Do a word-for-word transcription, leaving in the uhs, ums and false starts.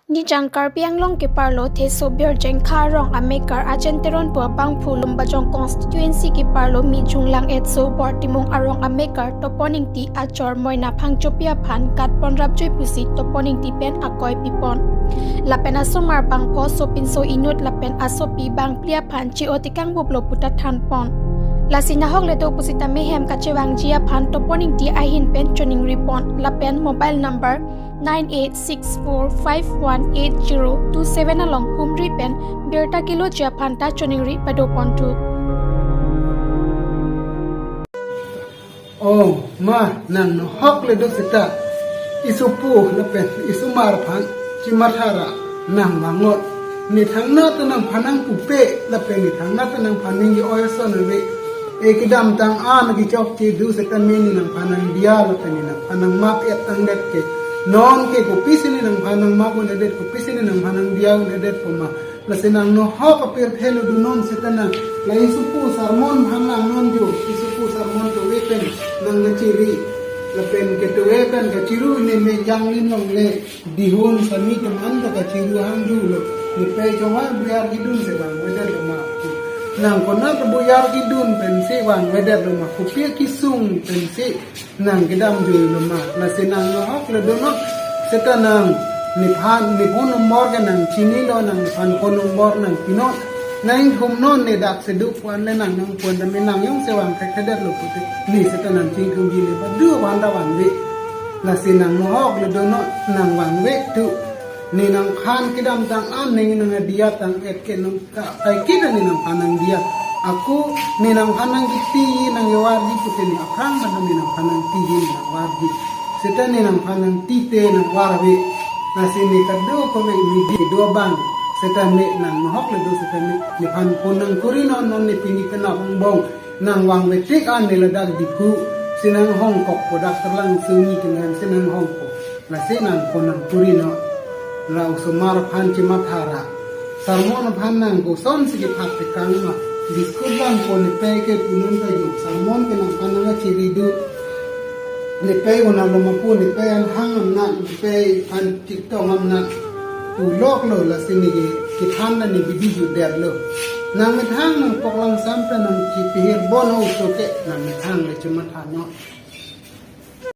Nijang Karbi Anglong keparlo Theso Birjeng Kha arong amekar Ajen Teronpo abangphu Lumbajong constituency keparlo Mijung Lang Etso Bortimung arong amekar Topon Ingti achor Moina Phangchopi aphan kat ponrap jui pusi Topon Ingti pen akoi pipon. Lapen asomar bangpho sopinso inut lapen asopi bangphli aphan chi-o tekang buplo puta thanpon. Lasi nahok le do pusitame hem kachevangji aphan Topon Ingti ahin pen choningri pon. Lapen mobile number nine eight six four five one eight zero two seven along humri pen birta keloji aphan ta choningri padoponthu. O ma, nang nahok le do seta, isopo lapen isomar aphan chimatha ra nang vangot. Ne thangnat nangphan nangpupe lapen ne thangnat nangphan ningje-oi ason ave. E kedamtang an kechokche do seta ne nangphan nangdiya lapen ne nangphan nangmap-et tangdet ke. Non ke kopisi ne nangphan nangmap-un-edet, kopisi ne nangphan nangdiya-un-edet pu ma. Lasi nang nahok apirthe lo do non seta nang. La isopo sarmon aphan nang non jo, isopo sarmon to ave pen nang kachiri. Lapen keto ave pen kachiru ne me janglin longle. Dihun sami teman to kachiru hang do lo. Ne pei jongha buyar kidun si vangvedet lo ma. Nang konat buyar kidun pensi vangvedet lo ma. Kopi kesung pensi nang kedam jui lo ma. Lasi nang nahok le do non seta nang nephan, ne phone number ke nang chinilo, nang nephan phone number nang pinon. Nang ingthum non ne dak si do pu-an le nang nangpon tame nang jongsi vang thekthedet lo pute. Ne seta nang chingthumji ne badu van ta vanve. Lasi nang nahok le do non nang vangve tu. Ne nangphan kedamtang an ne nangdiya tang-et ke nang ka kaiketa ne nangphan nangdiya. Ako ne nangphan nangkiti nangkevarji pute ne aphrang ma ne nangphan nangtiji nangvarji. Seta ne nangphan nangti te nangvar ave. Lasi ne kadokave ne di do abang. Seta ne nang nahok le do seta ne nephan phone nangkuri non, non ne pini kena angbong. Nang vangve tik an ne ladak Diphu si nang hongkok po, dak Tarlang Suni kenan si nang hongkok. Lasi nang phone nangkuri non. La osomar aphan chimatha ra. Sarmon aphan nang kosonsi kephat tekang ma. Diskut bang po ne pei ke punon pei jo. Sarmon ke nangphan nangkachiri do. Ne pei unalo ma pu, ne pei an hang amnat, ne pei an chiktong amnat. Pulok lo lasi ne ke kethan la ne bidi judet lo. Nang methang nang poklang sampe nang chipihir bon oso ke nang methang le chimatha non.